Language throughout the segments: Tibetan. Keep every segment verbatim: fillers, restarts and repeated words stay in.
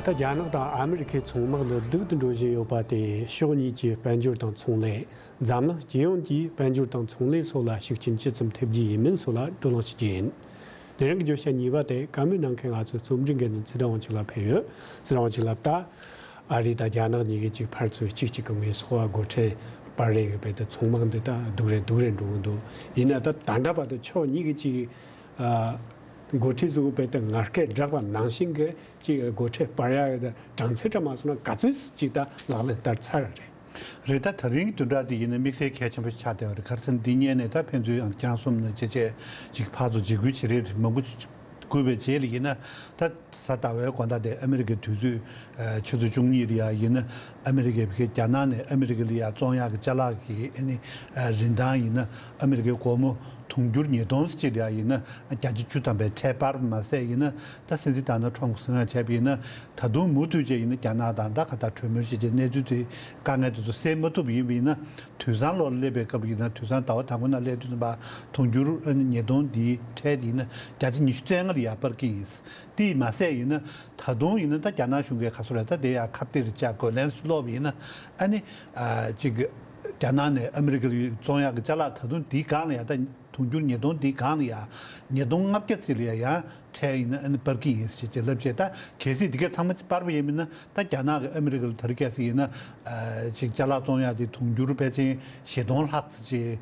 ད་རྒྱ་ནག་དང་ཨ་མི་རི་ཁའི་ཚོང་དམག་འདི་སྡུག་ཏུ་འགྲོ་བཞིན་ཡོད་པ་དེ་ཕྱོགས་གཉིས་ཀྱི་དཔལ་འབྱོར་དང་ཚོང་ལས། འཛམ་གླིང་སྤྱི་ཡོངས་ཀྱི་དཔལ་འབྱོར་དང་ཚོང་ལས་སོགས་ལ་ཤུགས་རྐྱེན་ཇི་ཙམ་ཐེབས་རྒྱུ་ཡིན་མིན་སོགས་ལ་བགྲོ་གླེང་ཞུ་རྒྱུ་ཡིན། དེ་རིང་གི་བརྗོད་བྱ་གཉིས་པ་དེ་བཀའ་མོལ་གནང་མཁན་ང་ཚོའི་རྩོམ་སྒྲིག་འགན་འཛིན་ཚེ་བཀྲ་དབང་ཕྱུག་ལགས་ཕེབས་ཡོད། ཚེ་བཀྲ་དབང་ཕྱུག་ལགས། ད་ཨ་རི་དང་རྒྱ་ནག་གཉིས་ཀྱི་ཅིག་ཕར་ཚུར་གཅིག་གཅིག་གི་ངོས་སོགས་སྒོ་ཁྲལ་སྤར་རེས་ཀྱི་བར་དུ་ཚོང་དམག་འདི་ད་སྡུག་རེ་སྡུག་རེ་འགྲོ་གི་འདུག་ཡིན་ན་ད་ད་ལྟ་བར་དུ་ཕྱོགས་གཉིས་ཀྱི་ཅིག་ཨ། འགོ་ཁྲིད་ཚོས་དཔེ་དེ་ངར་སྐད་བསྒྲགས་པ་ནང་བཞིན་གྱི་ཅིག་སྒོ་ཁྲལ་སྤར་ཡག་གི་གྲངས་ཚད་འདྲ་མ་སོང་ན་ག་ཚོད་ཅིག་ད་ལག་ལེན་བསྟར་ཚར་རེད། རེད། ད་ད་རིང་གི་བདུན་ཕྲག་འདི་ཡིན་ན་དམིགས་བསལ་གལ་ཆེན་པོ་ཞིག་ཆགས་བསྡད་པ་རེད། ག་རེ་ཟེར་ན་འདི་སྔོན་ནས་ད་ཕན་ཚུན་ཡང་ཁྱེད་རང་གསུམ་ནས་བྱས་བྱས་ཅིག་ཕར་ཚུར་འཇིགས་སྐུལ་བྱེད་རེས་མང་པོ་བྱེད་དགོས་པའི་རྗེས་ལ་ཡིན་ན། ད་གཟའ་ཟླ་བའི་དགོང་དག་དེ་ཨ་མི་རི་ཀའི་དུས་ཚོད་ཆུ་ཚོད་བཅུ་གཉིས་ལ་ཡ་ཡིན་ན། ཨ་མི་རི་ཀའི་བྷི་རྒྱ་ནག་ནས་ཨ་མི་རི་ཀ་ལ་ཡ་བཙོང་ཡག་གི་ཅ་ལག་གི་ཨ་ནི་རིན་ཐང་ཡིན་ན་ཨ་མི་རི་ཀའི་སྒོར་མོ་དུང་ཕྱུར་ཉིས་སྟོང་ཅིག་ལ་ཡ་ཡིན་ན་བརྒྱ་ཆ་བཅུ་ཐམ་པའི་ཁྲལ་སྤར་བ་མ་ཟད་ཡིན་ན། ད་སྲིད་འཛིན་ཌོ་ནལ་ཊམ་གྱིས་གསུང་ཡག་བྱས་པ་ཡིན་ན། ད་དུང་མུ་མཐུད་བྱས་ཡིན་ན་རྒྱ་ནག་དང་ད་ག་ད་གྲོས་མོལ་བྱས་བྱས་གནས་ཚུལ་དེ་དཀའ་ངལ་དེ་ཚོ་སེལ་མ་ཐུབ་པ་ཡིན་པ་ཡིན་ན། དུས་བཟང་ལོར་སླེབས་པའི་སྐབས་ཡིན་ན། དུས་བཟང་ཟླ་བ་དང་པོ་ནང་སླེབས་དུས་ཙམ་པ་དུང་ཕྱུར་ཉིས་སྟོང་འདིའི་ཁྲལ་དེ་ཡིན་ན་བརྒྱ་ཆ་ཉི་ཤུ་རྩ་ལྔ་ལ་ཡར་སྤར་གྱི་ཡིན། དེས་མ་ཟད་ཡིན་ན་ད་དུང་ཡིན་ན་ད་རྒྱ་ནག་གཞུང་གིས་ག་ཚོད་རེད། ད་དེ་ཡང་ཁ་གཏད་རེ་བཅག་དགོས་ལན་སློག་པ་ཡིན་ན། ཨ་ནི་ཨ་ཅིག་རྒྱ་ནག་ནས་ཨ་མི་རི་ཀ་ལ་བཙོང་ཡག་གི་ཅ་ལག་ད་དུང་དེའི་སྒང་ལ་ཡང་ད་དུང་ཕྱུར་ཉིས་སྟོང་དེའི་སྒང་ལ་ཡང་ཉིས་སྟོང་ལྔ་བརྒྱ་ཙམ་ལ་ཡང་ཡང་ཁྲལ་ཡིན་ན་ཨ་ནི་སྤར་གྱི་ཡིན་ཞེས་ཅེས་ལབ་བྱས། ད་གལ་སྲིད་འདི་ག་ཚང་མ་སྤར་བ་ཡིན་མིན་ན། ད་རྒྱ་ནག་གིས་ཨ་མི་རི་ཀ་ལ་ད་རེས་གལ་སྲིད་ཡིན་ན་ཨ་ཅིག་ཅ་ལག་བཙོང་ཡག་དེ་དུང་ཕྱུར་ཕལ་ཆེར་བཞི་སྟོང་ལྷག་ཙམ་ཅིག་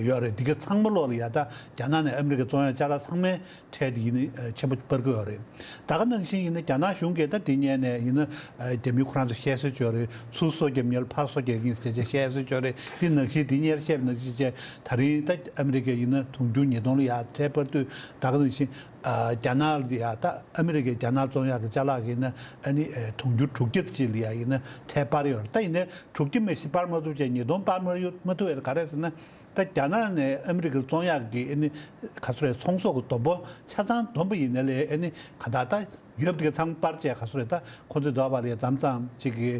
ཡོད་རེད། འདི་ག་ཚང་མ་ལོག་ལ་ཡ་ད་རྒྱ་ནག་ནས་ཨ་མི་རི་ཀ་བཙོང་ཡག་ཅ་ལག་ཚང་མའི་ཁྲལ་དེ་ཡིན་ན་ཆེན་པོ་སྤར་གྱི་ཡོད་རེད། ད་ག་ནང་བཞིན་ཡིན་ན་རྒྱ་ནག་གཞུང་གིས་ད་དེ་སྔོན་ནས་ཡིན་ན་རྒྱ་མི་ཁོ་རང་ཚོ་བཤད་སྲོལ་ཅིག་ཡོད་རེད། ཚུར་སོ་བརྒྱབ་མཁན་ལ་ཕར་སོ་རྒྱག་གི་ཡིན་ཟེར་བྱས་བཤད་སྲོལ་ཅིག་ཡོད་རེད། དེ་ནང་བཞིན་དེ་སྔོན་བཤད་པ་ནང་བཞིན་བྱས་ད་རིང་ད་ཨ་མི་རི་ཀས་ཡིན་ན་དུང་ཕྱུར་ཉིས་སྟོང་ལ་ཡར་ཁྲལ་སྤར་དུས། ད་ག་ནང་བཞིན་རྒྱ་ནག་ལ་ཡ་ད་ཨ་མི་རི་ཀས་རྒྱ་ནག་བཙོང་ཡག་གི་ཅ་ལག་གི་ཡིན་ན་ཨ་ནི་དུང་ཕྱུར་དྲུག་བརྒྱ་ཅིག་ལ་ཡ་ཡིན་ན་ཁྲལ་སྤར་ཡོད་རེད། ད་ཡིན་ནའི་དྲུག་བརྒྱ་མི་ཞིག་སྤར་མ་ཐུབ་བྱས་ཉིས་སྟོང་སྤར་མ་ཐུབ་ཡོད་རེད། ག་རེ་ཟེར་ན། ད་རྒྱ་ནག་ནས་ཨ་མི་རི་ཀར་བཙོང་ཡག་གི་ཨ་ནི་ག་ཚོད་རེད། ཚོང་ཟོག་གི་བསྡོམས་པ་ཆ་ཚང་བསྡོམས་པ་ཡིན་ན་ལས་ཨ་ནི་ག་ད་ད་ཡོད་པ་དེ་ག་ཚང་སྤར་བྱས་ག་ཚོད་རེད། ད་ཁོ་ཚོས་འདོད་པ་ལས་མཚམས་མཚམས་ཅིག་གི་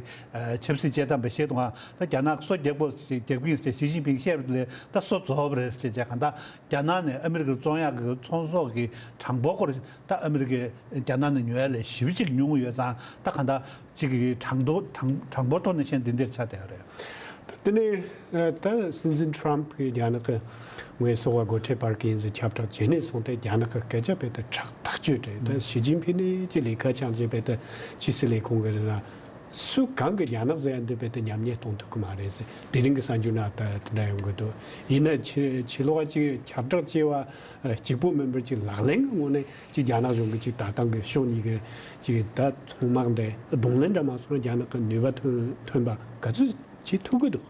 ཆབ་སྲིད་བྱེད་སྟངས་པ་ཤེས་དུས་ད་རྒྱ་ནག་སོ་རྒྱག་པོ་ཞིག་རྒྱག་གི་ཡིན་ཟེར་ཞི་ཅིན་ཕིང་བཤད་པ་ལས་ད་སོ་རྫོགས་པ་རེད་ཟེར་བྱས་ག་ད་རྒྱ་ནག་ནས་ཨ་མི་རི་ཀར་བཙོང་ཡག་གི་ཚོང་ཟོག་གི་གྲངས་འབོར་སྐོར་ད་ཨ་མི་རི་ཀས་རྒྱ་ནག་ནས་ཉོ་ཡག་ལས་ཞེ་པོ་ཅིག་ཉུང་ཡོད་ཙང་ད་ག་ད། གཅིག་གི་གྲངས་ཐོ་གྲངས་གྲངས་འབོར་ཐོག་ནས་བཤད་ན་འདི་འདྲ་ཆགས་བསྡད་ཡོད་རེད། དེ་ནས་ད་སྲིད་འཛིན་ཊམ་གྱིས་རྒྱ་ནག་གི་ངོས་སོགས་ལ་སྒོ་ཁྲལ་སྤར་གྱི་ཡིན་ཟེར་ཁྱབ་བསྒྲགས་བྱས་ནས་སོང་སྟེ་རྒྱ་ནག་གི་སྐད་ཆ་དཔེ་དེ་ཁྲག་ཐག་ཆོད་རེད། ད་ཞི་ཅིན་ཕིང་ནས་ཅི་ལས་ཀ་བྱང་ཆེ་དཔེ་དེ་ཕྱི་སྲིད་ལས་ཁུངས་ཀྱི་རེད་ན། སུ་གང་གིས་རྒྱ་ནག་ཟེར་ཡ་འདི་དཔེ་དེ་ཉམས་ཉེས་གཏོང་ཐུབ་ཀྱི་མ་རེད་ཟེར། དེ་རིང་གི་གསར་འགྱུར་ནང་ད་དེ་འདྲ་ཡོང་གི་འདུག་ཡིན་ན་ཕྱི་ཕྱི་ལོགས་ཅིག་ཁྱབ་བསྒྲགས་བྱས་པ་གཅིག་པོ་མིན་པར་ཅིག་ལག་ལེན་གྱི་ངོས་ནས། ཅིག་རྒྱ་ནག་གཞུང་གིས་ཅིག་ད་ཐེངས་ཀྱི་ཕྱོགས་གཉིས་ཀྱི་ཅིག་ད་ཚོང་དམག་འདི་གདོང་ལེན་འདྲ་མ་སོང་ན་རྒྱ་ནག་གི་ནུས་པ་ཐོན་ཐོན་པ་ག་ཚོད་ཅིག་ཐུབ་ཀྱི་འདུག་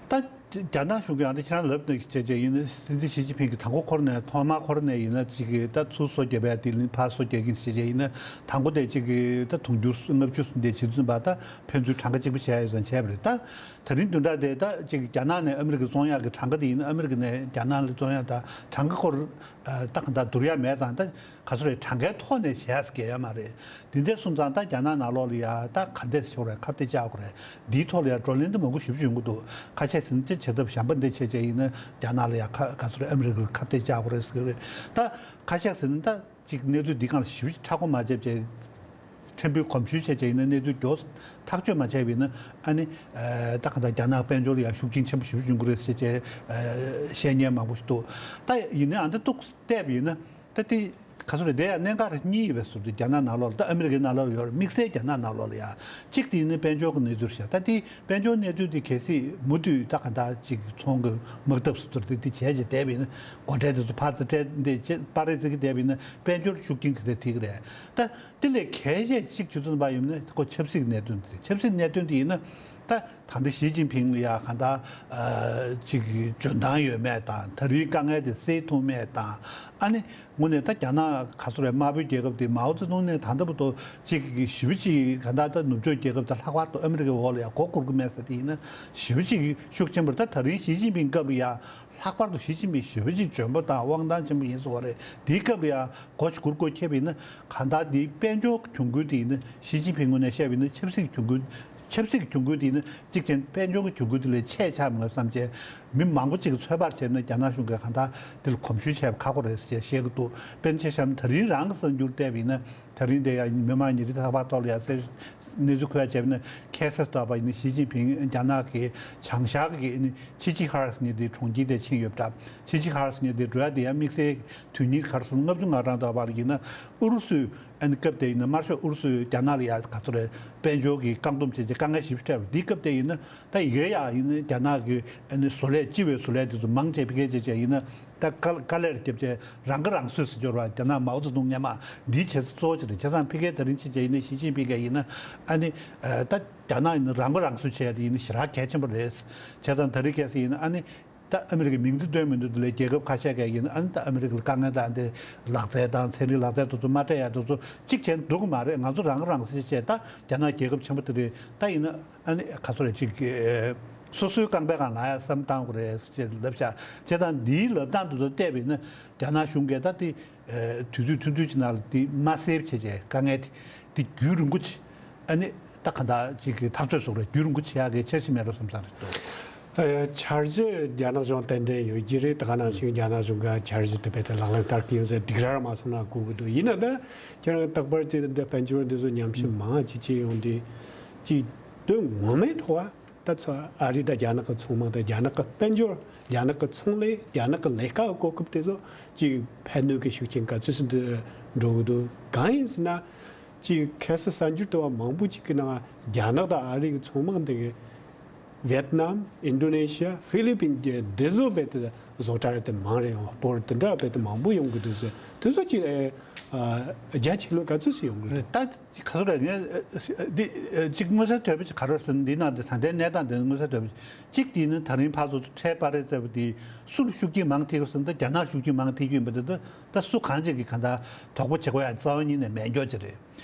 ད་རྒྱ་ནག་གཞུང་གིས་ཨ་འདི་ཁྱེད་རང་ལབ་ནས་བྱས་བྱས་ཡིན་ན། སྲིད་འཛིན་ཞི་ཅིན་ཕིང་གིས་དང་པོ་ཁོ་རང་ནས་ཐོག་མ་ཁོ་རང་ནས་ཡིན་ན་ཅིག་ད་ཚུར་སོ་བརྒྱབ་ཡ་དེ་ལས་ཕར་སོ་རྒྱག་གིན་བྱས་བྱས་ཡིན་ན། དང་པོ་དེ་ཅིག་ད་དུང་ཕྱུར་ལྔ་བཅུ་ཙམ་དེ་བྱེད་ཚུན་པ་ད་ཕན་ཚུན་གྲངས་ཀ་གཅིག་པ་བྱས་ཡོད་ཙང་བྱས་པ་རེད། ད་ད་རིང་བདུན་ཕྲག་དེ་ད་ཅིག་རྒྱ་ནག་ནས་ཨ་མི་རི་ཀར་བཙོང་ཡག་གི་གྲངས་ཀ་དེ་ཡིན་ན། ཨ་མི་རི་ཀ་ནས་རྒྱ་ནག་ལ་བཙོང་ཡག་ད་གྲངས་ཀ་སྐོར་ད་ག་ད་བསྡུར་ཡག་མེད་ཙང་། ད་ག་ཚོད་རེད། གྲངས་ཀའི་ཐོག་ནས་བྱས་ཟེར་གྱི་ཡོད་མ་རེད། འདི་འདྲ་སོང་ཙང་ད་རྒྱ་ནག་ནང་ལོགས་ལ་ཡ་ད་ག་འདྲས་ཤོར་རེད། ཁ་གཏད་བཅག་དགོས་རེད། འདིའི་ཐོག་ལ་ཡ་བགྲོ་གླེང་འདི་མང་པོ་ཞེ་པོ་ཅིག་ཡོང་གི་འདུག་ཁ་ཤས་ཟེར་ན་ཅིག་བྱེད་ཐབས་གཞན་པ་འདི་བྱས་བྱས་ཡིན་ན་རྒྱ་ནག་ལ་ཡ་ཁ་ག་ཚོད་རེད། ཨ་མི་རི་ཀར་ཁ་གཏད་བཅག་དགོས་རེད་ཟེར་གྱི་རེད། ད་ཁ་ཤས་ཟེར་ན་ད། གཅིག་གནས་ཚུལ་འདི་སྒང་ལ་ཞིབ་ཕྲ་གོ་མ་བྱས་བྱས། ཕྲན་བུ་གོམས་ཞིབ་བྱས་བྱས་ཡིན་ན། གནས་ཚུལ་མགྱོགས་ཐག་གཅོད་མ་བྱས་པ་ཡིན་ན། ཨ་ནི་ཨ་ད་ག་ད་རྒྱ་ནག་དཔལ་འབྱོར་ལ་ཡང་ཤུགས་རྐྱེན་ཆེན་པོ་ཞེ་པོ་འབྱུང་གི་རེད་ཟེར་བྱས་ཨ་བཤད་མཁན་མང་པོ་ཞིག་འདུག་ད་ཡིན་ནའང་ད་འདུག་བལྟས་པ་ཡིན་ན། ད་དེ་ག་ཚོད་རེད། དེ་ཡང་གནད་འགག་གཉིས་ཡོད་པའི་ཟུར་དུ། རྒྱ་ནག་ནང་ལོགས་ལ་ད་ཨ་མི་རི་ཀའི་ནང་ལོགས་ལ་ཡོད་རེད། དམིགས་བསལ་རྒྱ་ནག་ནང་ལོགས་ལ་ཡང་། གཅིག་དེ་ཡིན་ན་དཔལ་འབྱོར་གྱི་གནས་ཚུལ་བཤད། ད་དེ་དཔལ་འབྱོར་གནས་ཚུལ་དེ་གལ་སྲིད་མུ་མཐུད་ད་ག་ད་ཅིག་ཚོང་གི་དམག་འཐབ་ཟེར་ཚུལ་དེ་དེ་བྱས་བྱས་བསྡད་པ་ཡིན་ན། སྒོ་ཁྲལ་དེ་ཚོ་ཕར་ཚུར་སྤྲད་འདི་བྱས་སྤར་རེས་བྱེད་ཀྱི་བསྡད་པ་ཡིན་ན། དཔལ་འབྱོར་ཤུགས་རྐྱེན་ག་ཚོད་ཐེབས་ཀྱི་རེད། ད་དེ་ལས་གལ་ཆེ་གཅིག་བྱེད་ཐུབ་པ་ཡིན་ན་ཁོ་ཆབ་སྲིད་ཀྱི་གནད་དོན་དེ་རེད། ཆབ་སྲིད་གནད་དོན་དེ་ཡིན་ན། ད་ད་ལྟ་ཞི་ཅིན་ཕིང་ལ་ཡ་ག་ད་ཨ་ཅིག་འཇོན་ཐང་ཡོད་མེད་དང་། ད་རེས་དཀའ་ངལ་དེ་སེལ་ཐུབ་མེད་དང་། ཨ་ནི་དངོས་གནས་ད་རྒྱ་ནག་ག་ཚོད་རེད། དམར་པོའི་རྒྱལ་ཁབ་དེ་མའོ་ཙེ་ཏུང་ནས་ད་ལྟ་བར་དུ་ཅིག་ཞེ་པོ་ཅིག་ག་ད་ད་ནུབ་ཕྱོགས་རྒྱལ་ཁབ་དང་ལྷག་པར་དུ་ཨ་མི་རི་ཀའི་འོག་ལ་ཡ་མགོ་འཁོར་གྱི་མེད་ས་དེ་ཡིན་ན་ཞེ་པོ་ཅིག་ཤུགས་ཆེན་པོ་རེད། ད་ད་རིང་ཞི་ཅིན་ཕིང་སྐབས་ལ་ཡ། ལྷག་པར་དུ་ཞི་ཅིན་ཕིང་ཞེ་པོ་ཅིག་འཇོན་པོ་དང་དབང་ཐང་ཆེན་པོ་ཡིན་ཟེར་བ་རེད། དེའི་སྐབས་ལ་ཡང་སྒོ་ཕྱུག་གུར་སྒོ་ཁྱེར་བ་ཡིན་ན། གང་ལྟར་དེའི་དཔལ་འབྱོར་གྱོང་གུན་དེ་ཡིན་ན། ཞི་ཅིན་ཕིང་ངོས་ནས་བཤད་པ་ཡིན་ན་ཆབ་སྲིད་གྱོང་གུན་ ཆབ་སྲིད་ཀྱི་གྱོང་གུད་དེ་ནི་གཅིག་བྱས་ན་དཔལ་འབྱོར་གྱི་གྱོང་གུད་དེ་ལས་ཆེ་ཆགས་མི་འདུག་བསམ་བྱས། མི་མང་པོ་ཅིག་གིས་ཚོད་དཔག་བྱས་ན་རྒྱ་ནག་གཞུང་གིས་གང་ལྟར་དེ་ལ་གོམས་ཞུ་བྱས་པ་ཁག་པོ་རེད་ཟེར་བཤད་ཀྱི་འདུག་དཔེར་ན་ཆ་བཞག་ན་ད་རིང་རང་གི་གསར་འགྱུར་བལྟས་པ་ཡིན་ན། ད་རིང་དེ་ཡང་མི་མང་ཉིན་རེའི་ཚགས་པར་ཐོག་ལ་ཡང་གསལ་གནས་ཚུལ་ཁོ་ཡང་བྱས་པ་ཡིན་ན། ཁ་སང་ཟླ་བ་ཡིན་ན་ཞི་ཅིན་ཕིང་རྒྱ་ནག་གི་བྱང་ཤར་གྱི་ནི་ཆི་ཅི་ཧར་ཟེར་མཁན་དེ་གྲོང་ཁྱེར་དེ་ཕྱིན་ཡོད་པ་འདྲ། ཆི་ཅི་ཧར་ཟེར་མཁན་དེ་འགྲོ་ཡ་དེ་ཡང་དམིགས་བསལ་དུས་ཡུན་ག་རེ་ཟེར་ན་ལྔ་བཅུ་ང་གྲངས་ལྷག་པ་ལ་ཡིན་ན། ཨུ་རུ་སུས་ཨ་ནི་སྐབས་དེ་ཡིན་ན་དམར་ཤོག་ཨུ་རུ་སུས་རྒྱ་ནག་ལ་ཡ་ག་ཚོད་རེད། དཔལ་འབྱོར་གྱི་བཀག་སྡོམ་བྱས་རྗེས་དཀའ་ངལ་ཞེ་པོ་འཕྲད་པ་འདིའི་སྐབས་དེ་ཡིན་ན། ད་ཡི་གེ་ཡག་ཡིན་ན་རྒྱ་ནག་གི་ཨ་ནི་བཟོ་ལས་སྤྱི་པའི་བཟོ་ལས་དེ་ཚོ་མང་ཆེ་ཕ་གིར་བྱས་བྱས་ཡིན་ན། ད་དཀའ་དཀའ་ལས་རྒྱབ་བྱས་རང་ཁ་རང་གསོ་ཟེར་སྦྱོར་བ་རྒྱ་ནག་མའོ་ཙེ་ཏུང་སྔོན་མ་འདིའི་བྱེད་ས་གཙོ་བོ་ཅིག་རེད། བྱས་ཙང་ཕ་གིར་ད་རིང་ཕྱིན་བྱས་ཡིན་ན་ཞི་ཅིན་ཕིང་གིས་ཡིན་ན་ཨ་ནི་ད་རྒྱ་ནག་ཡིན་ན་རང་ཁ་རང་གསོ་བྱས་ཏེ་ཡིན་ན་ཞེ་དྲག་གལ་ཆེན་པོ་རེད། བྱས་ཙང་ད་རིང་ཁ་སང་ཡིན་ན་ཨ་ནི། ད་ཨ་མི་རི་ཀའི་མིང་དེ་འདོན་མི་འདུག་དེ་ལས་རྒྱལ་ཁབ་ཁ་ཤས་ཀྱིས་ཡིན་ཨ་ནི་ད་ཨ་མི་རི་ཀ་ལ་དཀའ་ངལ་དང་དེ་ལག་རྩལ་དང་ཚན་རིག་ལག་རྩལ་དེ་ཚོ་མ་སྤྲད་ཡ་དེ་ཚོ་གཅིག་བྱས་ན་འགྲིག་གི་མ་རེད། ང་ཚོ་རང་ཁ་རང་གསོ་བྱས་ད་རྒྱ་ནག་རྒྱལ་ཁབ་ཆེན་པོ་དེ་རེད། ད་ཡིན་ན་ཨ་ནི་ག་ཚོད་རེད་ཅིག་སོ་སོའི་རྐང་པའི་སྒང་ལ་ཡ་བསམ་བཏང་དགོས་རེད་ཅེས་ལབ་བཞག་བྱས་ཙང་འདིའི་ལབ་སྟངས་དེ་ཚོ་བལྟས་པ་ཡིན་ན་རྒྱ་ནག་གཞུང་གིས་ད་དེ་དུས་ཚོད་ཐུང་ཐུང་ཅིག་ནང་ལ་དེ་མ་སེལ་བྱས་བྱས་དཀའ་ངལ་དེ་དེ་རྒྱུན་རིང་པོ་ཅིག་ཨ་ནི་ད་ག་འདྲ་ཅིག་གི་འཐབ་རྩོད་སོགས་ལ་རྒྱུན་རིང་པོ་བྱེད་ཡག་གི་འཆར་གཞི་མེད་འགྲོ་བསམ་བསམ་རེད་འདུག་ཨ། འཆར་གཞི་རྒྱ་ནག་གཞུང་ཏན་ཏན་ཡོད་ཀྱི་རེད། ད་ག་ནང་བཞིན་རྒྱ་ནག་གཞུང་གི་འཆར་གཞི་དེ་རྦད་དེ་ལག་ལེན་བསྟར་གྱི་ཡོད་ཟེར་སྡིགས་ར་མ་སོང་ན་དགོས་ཀྱི་འདུག་ཡིན་ན་ད་ཁྱེད་རང་རྟག་པར་ཅིག་འདི་དཔལ་འབྱོར་འདི་ཚོ་ཉམས་ཞིབ་མང་ཅིག་བྱེད་ཡོང་དུས་ཅིག་དོན་ངོ་མའི་ཐོག་ད་ཚོ་ཨ་རི་དང་རྒྱ་ནག་གི་ཚོང་དམག་དང་རྒྱ་ནག་གི་དཔལ་འབྱོར། རྒྱ་ནག་གི་ཚོང་ལས། རྒྱ་ནག་གི་ལས་ཀ་གི་གོ་སྐབས་དེ་ཚོ་ཅིག་ཕན་གནོད་ཀྱི་ཤུགས་རྐྱེན་ག་ཚོད་ཙམ་དུ་འགྲོ་གི་འདུག་གང་ཡིན་ཟེར་ན། ཅིག་ཁ་སང་གསར་འགྱུར་ལྟ་བ་མང་པོ་ཅིག་གི་ནང་རྒྱ་ནག་དང་ཨ་རི་གི་ཚོང་དམག་འདི་གི་ཝེད་ནམ། ཨིན་ཌོ་ནེ་ཤི་ཡ། ཧྥི་ལི་པིན་གྱི་འདི་ཚོ་རྦད་དེ་བཟོ་གྲྭ་རྦད་དེ་མང་རེ་ཡོང་། སྤོར་དེ་འདྲ་རྦད་དེ་མང་པོ་ཡོང་གི་འདུག་ཟེར། དེ་ཚོ་ཅིག་ཨ་རྒྱ་ཆེ་ལོས་ག་ཚོད་ཙམ་ཡོང་གི་རེད། ད་ག་ཚོད་རེད། ངས་འདི་ཅིག་མངོན་གསལ་དོད་པོ་ཅིག་ག་རེ་ཟེར་ན། འདི་ནང་དུ་ད་ལྟའི་གནས་སྟངས་འདི་མངོན་གསལ་དོད་པོ་ཅིག་གཅིག་དེ་ནི་ད་རིང་ཕར་ཚུར་ཁྲལ་སྤར་རེས་བྱས་པ་དེ་སུ་ལ་ཤུགས་རྐྱེན་མང་ཐེབས་ཀྱི་ཟེར་ན། ད་རྒྱ་ནག་ལ་ཤུགས་རྐྱེན་མང་ཐེབས་ཀྱི་ཡིན་པ་དེ་ད་ད་སུ་གང་ཅིག་གིས་གང་ལྟར་དོགས་པ་བྱེད་དགོས་ཡ་རྩ་བ་ཉིད་ནས་མེད་འགྱོ་ཅིག་རེད།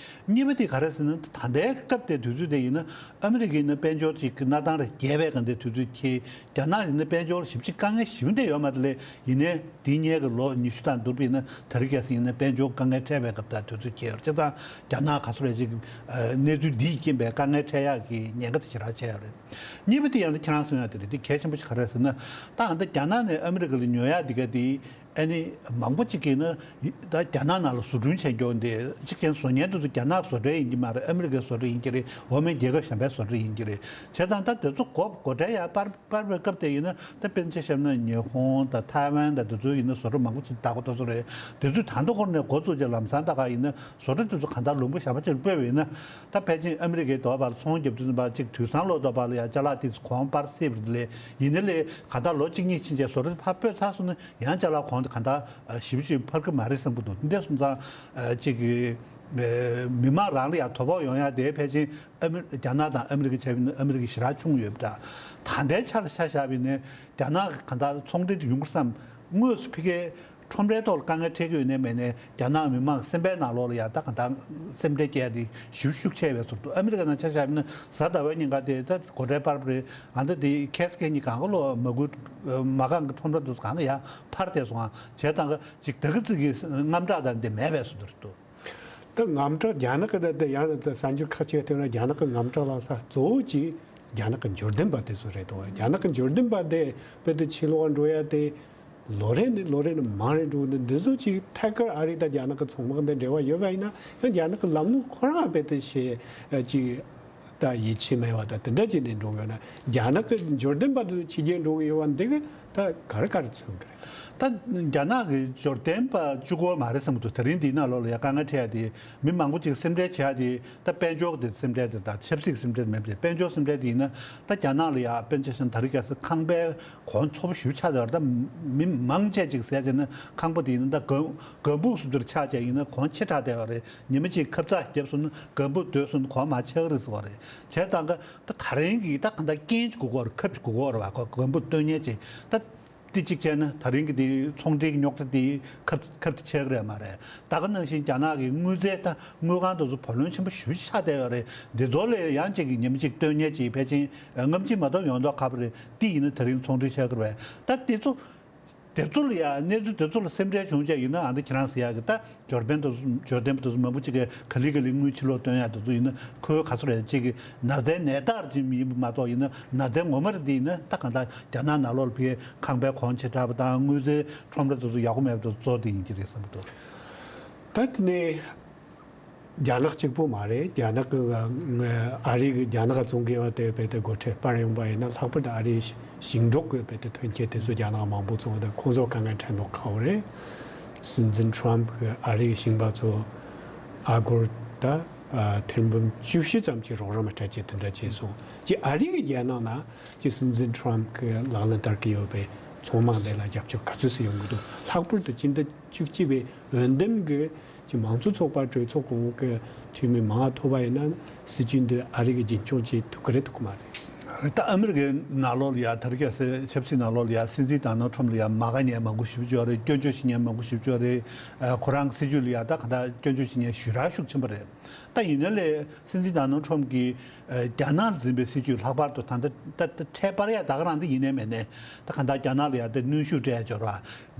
གཉིས་པ་དེ་ག་རེ་ཟེར་ན། ད་ལྟའི་སྐབས་དེ་དུས་ཚོད་དེ་ཡིན་ན་ཨ་མི་རི་ཀ་ཡིན་ན་དཔལ་འབྱོར་ཅིག་གི་གནས་སྟངས་རེ་རྒྱས་པའི་གང་དེ་དུས་ཚོད་ཁེལ། རྒྱ་ནག་ཡིན་ན་དཔལ་འབྱོར་ཞེ་པོ་ཅིག་དཀའ་ངལ་ཞེ་པོ་འདི་ཡོད་མ་རེད་ལས། ཡིན་ནའི་འདི་སྔོན་གྱི་ལོ་ཉི་ཤུ་དང་བསྡུར་བ་ཡིན་ན་ད་རིང་ཁ་སང་ཡིན་ན་དཔལ་འབྱོར་དཀའ་ངལ་འཕྲད་པའི་སྐབས་དང་དུས་ཚོད་ཁེལ་ཡོད་རེད། བྱས་ཙང་རྒྱ་ནག་ག་ཚོད་རེ་ཅིག་གནས་ཚུལ་འདིས་རྐྱེན་པས་དཀའ་ངལ་འཕྲད་ཡག་གི་ཉེན་ཁ་དེ་ཞེ་དྲག་ཆེ་ཡོད་རེད། གཉིས་པ་དེ་ཡང་ད་ཁྱེད་རང་གསུང་ཡག་དེ་རེད། དེ་གལ་ཆེན་པོ་ཞིག་ག་རེ་རེད་ཟེར་ན། ད་ཨ་ད་རྒྱ་ནག་ནས་ཨ་མི་རི་ཀ་ལ་ཉོ་ཡག་འདི་ག་དེ་ཨ་ནི་མང་པོ་ཅིག་གིས་ན་ད་རྒྱ་ནག་ནང་ལ་བཟོ་སྐྲུན་བྱེད་མཁན་འདི་གཅིག་ཀྱང་བཟོ་མཁན་དེ་ཚོ་རྒྱ་ནག་བཟོ་གྲྭ་ཡིན་གྱི་མ་རེད། ཨ་མི་རི་ཀའི་བཟོ་གྲྭ་ཡིན་གྱི་རེད། འོག་མའི་རྒྱལ་ཁབ་གཞན་པའི་བཟོ་གྲྭ་ཡིན་གྱི་རེད། བྱས་ཙང་ད་དེ་ཚོ་སྒོ་སྒོ་ཁྲལ་ཡར་སྤར་སྤར་བའི་སྐབས་དེ་ཡིན་ན། ད་དཔེར་ན་ཆ་བཞག་ན་ཉི་ཧོང་དང་ཐའེ་ཝན་དང་དེ་ཚོ་ཡིན་ན་བཟོ་གྲྭ་མང་པོ་ཅིག་བདག་པོ་ད་ཚོ་རེད། དེ་ཚོས་ད་ལྟ་འཁོར་ནས་འགོ་བཙུགས་རྗེས་ལམ་སང་ད་ག་ཡིན་ན་བཟོ་གྲྭ་དེ་ཚོ་གང་ལྟར་ལུང་པ་གཞན་པ་ཅིག་སྤོས་པ་ཡིན་ན། ད་ཕལ་ཆེར་ཨ་མི་རི་ཀའི་དོ་བར་ཚོང་རྒྱབ་དུས་ཙམ་པ་ཅིག་དུས་སང་ལོ་དོ་བར་ལ་ཡང་ཅ་ལག་དེ་ཚོ་གོང་སྤར་སྲིད་པ་རེད་ལས། ཡིན་ན་ལས་གང་ལྟར་ལོ་གཅིག་གཉིས་ཕྱིན་རྗེས་བཟོ་གྲྭ་དེ་ཕར་སྤོས་ཚར་སོང་ན་ཡང་ཅ་ལག་གོང་དེ་གང་ལྟར་ཞེ་པོ་ཅིག་འཕར་གི་མ་རེད་བསམ་གི་འདུག་འདི་འདྲ་སོང་ཙང་ཅིག་གི་མི་མང་རང་ལ་ཡང་དོ་ཕོག་ཡོང་ཡ་དེ་ཕལ་ཆེར་ཨ་མི་རྒྱ་ནག་དང་ཨ་མི་རི་ཀ་བྱས་པ་ཡིན་ན་ཨ་མི་རི་ཀ་ཞེ་དྲག་ཆུང་ཡོད་པ་འདྲ། ད་ལྟའི་ཆར་ཆ་བཞག་པ་ཡིན་ན་རྒྱ་ནག་གི་གང་ལྟར་ཚོང་འབྲེལ་དེ་ཡོང་གི་བསམ། དངོས་སུ་ཕ་གིའི་ཁྲོམ་རའི་ཐོག་ལ་དཀའ་ངལ་འཕྲད་ཀྱི་ཡོད་ནའི་མེད་ནའི་རྒྱ་ནག་མི་མང་སེམས་པའི་ནང་ལོགས་ལ་ཡང་ད་གང་ལྟར་སེམས་ཁྲལ་སྐྱེ་ཡ་དེ་ཞེ་པོ་ཤུགས་ཆེ་བས་ཟེར་འདུག་ཨ་མི་རི་ཀ་ནང་ཆ་བཞག་པ་ཡིན་ན་གཟའ་ཟླ་བའི་ཉིན་ཀ་དེ་ད་སྒོ་ཁྲལ་སྤར་བ་རེད། ཨ་ད་དེ་ཁེ་སི་ཁེ་གཉིས་གང་ག་ལོ་མ་དགོས་མ་གང་གི་ཁྲོམ་ར་དེ་ཚོ་གང་ལ་ཡང་འཕར་བསྡད་སོང་ཨ། བྱས་ཙང་ག་ཅིག་ད་གི་ཙི་གི་དངངས་སྐྲག་དང་དེ་མེད་པས་ཟེར་འདུག་ད་དངངས་སྐྲག་རྒྱ་ནག་གི་ད་ད་ཡང་ད་གསར་འགྱུར་ཁག་ཅིག་ཐོན་ན་རྒྱ་ནག་གི་དངངས་སྐྲག་ལངས་ས་གཙོ་བོ་ཅིག་རྒྱ་ནག་གི་འབྱོར་ལྡན་པ་དེ་ཚོ་རེད་དོ། རྒྱ་ནག་གི་འབྱོར་ལྡན་པ་དེ་དཔེ་དེ་ཕྱི་ལོགས་འགྲོ་ཡ་དེ་ལོ་རེ་ནས་ལོ་རེ་ནས་མང་རེ་འགྲོ་ནས། འདི་ཚོ་ཅིག་ཐད་ཀར་ཨ་རི་དང་རྒྱ་ནག་གི་ཚོང་དམག་འདི་འབྲེལ་བ་ཡོད་པ་ཡིན་ན་ཡང་རྒྱ་ནག་གི་ལམ་ལུགས་ཁོ་རང་དཔེ་དེ་ཞེ་ཅིག་ད་ཡིད་ཆེས་མེད་པ་དང་དེ་འདྲ་ཅིག་ནས་འགྲོ་གི་ཡོད་ན། རྒྱ་ནག་གི་འབྱོར་ལྡན་པ་དེ་ཚོ་ཕྱི་རྒྱལ་འགྲོ་གི་ཡོད་པ་འདི་གི་ད་ག་རེ་ག་རེ་མཚོན་གི་རེད། ད་རྒྱ་ནག་གི་འབྱོར་ལྡན་པ་གཅིག་པོ་མ་རེད་བསམ་གི་འདུག་ད་རིང་འདིའི་ནང་ལོགས་ལ་ཡ་དཀའ་ངལ་འཕྲད་ཡ་དེ་མི་མང་པོ་ཅིག་སེམས་ཁྲལ་བྱེད་ཡ་དེ་ད་དཔལ་འབྱོར་དེ་སེམས་ཁྲལ་དེ་དང་ཆབ་སྲིད་སེམས་ཁྲལ་མེད་པ་དེ། དཔལ་འབྱོར་སེམས་ཁྲལ་དེ་ཡིན་ན་ད་རྒྱ་ནག་ལ་ཡ་དཔེར་ན་ཆ་བཞག་ན་ད་རེས་ཁ་སང་ཁང་པའི་གོང་མཐོ་པོ་ཞེ་པོ་ཆགས་བསྡད་ཡོད་རེད། ད་མི་མང་ཆེ་ཅིག་ཟས་བྱས་ན་ཁང་པ་དེ་ཡིན་ན་ད་ག་ག་འབུག་སུ་དེར་ཆགས་བྱས་ཡིན་ན་གོང་ཆེ་དྲགས་བསྡད་ཡོད་རེད། ཉི་མ་གཅིག་ཁབ་ཚགས་བརྒྱབ་སོང་ན་ག་འབུག་སྡོད་སོང་ན་གོང་མར་ཆག་གི་རེད་ཟེར་བ་རེད། བྱས་ཙང་ག་ད་ད་རིང་གི་ད་གང་ལྟར་རྐྱེན་ཅིག་དགོས་ཀྱི་ཡོད་རེད། ཁབ་ཅིག་དགོས་ཀྱི་ཡོད་རེད་བ། ཁོ་ག་འབུག་སྡོད་མཁན་ཅིག་ད། དེ་གཅིག་བྱས་ན་ད་རིང་གི་དེ་ཚོང་འབྲེལ་གྱི་རྙོག་དྲ་དེ་ཁབ་ཁབ་དེ་ཆག་གི་རེད་མ་རེད། ད་ག་ནང་བཞིན་རྒྱ་ནག་གི་དངུལ་རྩའི་ད་དངུལ་ཁང་དེ་ཚོ་བུ་ལོན་ཆེན་པོ་ཞེ་པོ་ཆགས་བསྡད་ཡོད་རེད། འདི་ཚོ་ལ་ཡང་གཅིག་གི་ཉི་མ་གཅིག་སྟོན་ཉེས་ཀྱི་ཕལ་ཆེར་སྔ་ཕྱི་མ་གཏོགས་ཡོང་མདོག་ཁ་པོ་རེད། དེ་ཡིན་ན་ད་རིང་ཚོང་འབྲེལ་ཆག་གི་རེད། ད་དེ་ཚོ་ དེ་ཚོ་ལ་ཡ་གནས་ཚུལ་དེ་ཚོ་ལ་སེམས་ཁྲལ་བྱུང་བྱས་ཡིན་ན། ཨ་འདི་ཁྱེད་རང་ཟེར་ཡག་གི་ད་འབྱོར་ལྡན་དེ་ཚོ་འབྱོར་ལྡན་པ་དེ་ཚོ་མང་པོ་ཅིག་གིས་ག་ལེ་ག་ལེ་དངུལ་ཕྱིར་སློག་སྟོན་ཡག་དེ་ཚོ་ཡིན་ན། ཁོའི་ག་ཚོད་རེད། ཅིག་གི་ན་ཚའི་ནད་རྟགས་ཅིག་ཡིན་པ་མ་གཏོགས་ཡིན་ན། ན་ཚའི་ངོ་མ་རེད་དེ་ཡིན་ན། ད་གང་ལྟར་རྒྱ་ནག་ནང་ལོགས་ལ་ཕ་གིའི་ཁང་པའི་གོང་ཆེ་དྲགས་པ་དང་། དངུལ་རྩའི་ཁྲོམ་ར་དེ་ཚོ་ཡག་པོ་མེད་པ་དེ་ཚོ་གཙོ་བོ་དེ་ཡིན་གྱི་རེད་བསམ་གྱི་འདུག་ད་དེ་ནས། རྒྱ་ནག་གཅིག་པོ་མ་རེད། རྒྱ་ནག་གི་ཨ་རི་གི་རྒྱ་ནག་བཙོང་མཁན་བ་དེ་བས་ཏེ་སྒོ་ཁྲལ་སྤར་ཡོང་པ་ཡིན་ན། ལྷག་པར་དུ་ཨ་རིའི་ཞིང་འབྲོག་གི་བས་ཏེ་ཐོན་སྐྱེད་དེ་ཚོ་རྒྱ་ནག་མང་པོ་བཙོང་བ་དང་། ཁོང་ཚོ་དཀའ་ངལ་འཕྲད་མདོག་ཁ་པོ་རེད། སྲིད་འཛིན་ཊརམ་ཕི་གི་ཨ་རི་གི་ཞིང་པ་ཚོ་ཨ་སྒོར་ད་ཨ་ཐེར་འབུམ་བཅུ་བཞི་ཙམ་གྱི་རོགས་རམ་སྤྲད་ཅེས་དེ་འདྲ་བྱས་སོང་། ཅི་ཨ་རི་གི་རྒྱལ་ནང་ན་ཅི་སྲིད་འཛིན་ཊརམ་ཕི་གི་ལག་ལེན་བསྟར་གྱི་ཡོད་པའི་ཚོང་མང་དེ་ལ་རྒྱབ་སྐྱོར་ག་ཚོད་ཙམ་ཡོང་གི་འདུག་ལྷག་པར་དུ་སྤྱི་ཟླ་བཅུ་གཅིག་པའི་འོས་འདེམས་ཀྱི་ཀྱི་མང་གཙོ་ཚོགས་པ་གྲོས་ཚོགས་གོང་གི་འཐུས་མི་མང་ང་ཐོབ་པ་ཡིན་ན། སྲིད་ཇུས་འདི་ཨ་རི་གི་རྒྱུན་འཁྱོངས་བྱེད་ཐུབ་ཀྱི་རེད་ཐུབ་ཀྱི་མ་རེད། རེད། ད་ཨ་མི་རི་ཀའི་ནང་ལོགས་ལ་ཡ་དེ་རིང་ཁ་སང་ཆབ་སྲིད་ནང་ལོགས་ལ་ཡ་སྲིད་འཛིན་ཌོ་ནལ་ཊམ་ལ་ཡ་མ་དགའ་མཁན་མང་པོ་ཞེ་པོ་ཅིག་ཡོད་རེད། སྐྱོན་བརྗོད་བྱེད་མཁན་མང་པོ་ཞེ་པོ་ཅིག་ཡོད་རེད། ཨ་ཁོ་རང་གི་སྲིད་ཇུས་ལ་ཡ་ད་ག་ད་སྐྱོན་བརྗོད་བྱེད་མཁན་ཞེ་དྲག་ཤུགས་ཆེན་པོ་རེད། ད་ཡིན་ནའི་ལས་སྲིད་འཛིན་ཌོ་ནལ་ཊམ་གྱིས་ཨ་རྒྱ་ནག་ལ་འཛིན་པའི་སྲིད་ཇུས་ལྷག་པར་དུ་ད་ལྟ་ད་ལྟ་ཁྲལ་སྤར་ཡ་ད་ག་རང་འདི་ཡིན་ནའི་མེད་ནའི། ད་ག་ད་རྒྱ་ནག་ལ་ཡ་དེ་གནོན་ཤུགས་སྤྲད་ཡ་འབྱོར་བ་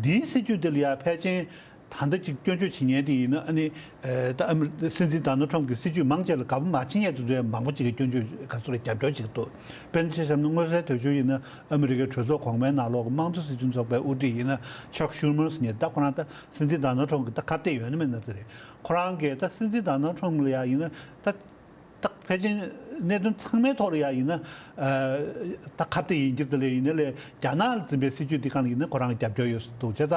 འདིའི་སྲིད་ཇུས་འདི་ལ་ཡ་ཕལ་ཆེར། ད་ལྟ་ཅིག་སྐྱོན་བརྗོད་བྱེད་མཁན་དེ་ཡིན་ན། ཨ་ནི་ཨ་ད་ཨ་མི་སྲིད་འཛིན་ཌོ་ནལ་ཊམ་གྱི་སྲིད་ཇུས་མང་ཆེ་ལ་དགའ་པོ་མ་བྱེད་མཁན་དེ་ཚོས་མང་པོ་ཅིག་གིས་སྐྱོན་བརྗོད་ག་ཚོད་རེད། རྒྱབ་སྐྱོར་བྱེད་ཀྱི་འདུག་དཔེར་ན་ཆ་བཞག་ན་མངོན་གསལ་དོད་ཤོས་ཡིན་ན། ཨ་མི་རི་ཀའི་གྲོས་ཚོགས་གོང་མའི་ནང་ལོགས་ཀྱི་དམངས་གཙོ་སྲིད་དོན་ཚོགས་པའི་དབུ་ཁྲིད་ཡིན་ན་ཅག་ཤུར་མར་ཟེར་མཁན། ད་ཁོ་རང་ད་སྲིད་འཛིན་ཌོ་ནལ་ཊམ་གྱི་ད་ཁ་གཏད་ཡོད་ན་མེད་ན་དེ་རེད། ཁོ་རང་གིས་ད་སྲིད་འཛིན་ཌོ་ནལ་ཊམ་ལ་ཡ་ཡིན་ན་ད། ད་ཕལ་ཆེར་གནད་དོན་ཚང་མའི་ཐོག་ལ་ཡ་ཡིན་ན། ཨ་ད་ཁ་གཏད་ཡིན་གྱི་རེད། དེ་ལས་ཡིན་ནའི་ལས་རྒྱ་ནག་ལ་འཛིན་པའི་སྲིད་ཇུས་འདི་སྒང་ལ་ཡིན་ན་ཁོ་རང་རྒྱབ་སྐྱོར་ཡོད་འདུག་བྱས་